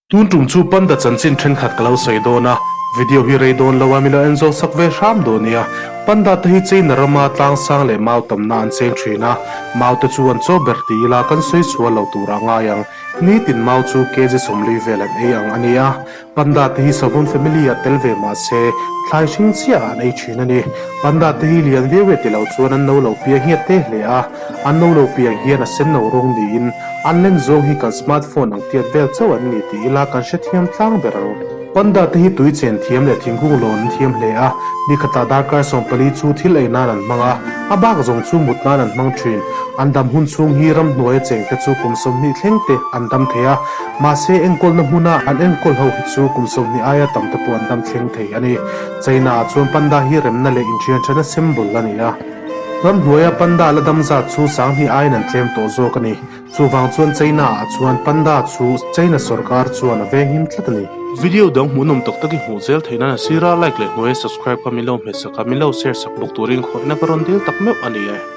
Tun tum chu panda chanchin thenkhat ka lo sawi dawn a, video hi rei dawn lo a min lo en zawk sak ve hram dawn nia. Panda te hi China rama tlang sang leh mau tamna an cheng thin a, mau te chu an chaw ber ti ila kan sawi sual lo turah ngai ang. Nitin mau chu kg 40 vel an ei ang a nia. Panda te hi savun family ah tel ve mah se, thlai hring chiah ah an ei thin a ni. Panda te hi lian viau e ti lo chuan an no lo piang hiat te hle a, an no lo piang hian a sen no rawng niin an len zawng hi kan smart phone ang tiat vel chauh an ni ti ila kan hrethiam tlang ber ang. Panda te hi tui chen thiam leh thingkung lawn an thiam hle a, nikhatah darkar 14 chu thil ei nan an hmang a, a bak zawng chu mut nan an hmang thin. An dam hun chhung hi ramhnuaia cheng te chu kum 20 thleng te an dam thei a, Mahse, enkawlna hmuna an enkawl ho hi chu kum 20 aia tam te pawh an dam thleng thei a ni. China-ah chuan panda hi remna leh inṭhianṭhana symbol a ni a. Ramhnuaia panda la dam zat chu 2000 aiin an tlem tawh zawk a ni. Chuvang chuan China-ah chuan panda chu China sorkar chuan a venghim tlat a ni. Video dang hmuhnawm tak tak i hmuh zel theih nan a sira like leh hnuaia subscribe kha min lo hmet sak a, min lo share sak bawk turin khawihna ka rawn dil tak meuh a ni e.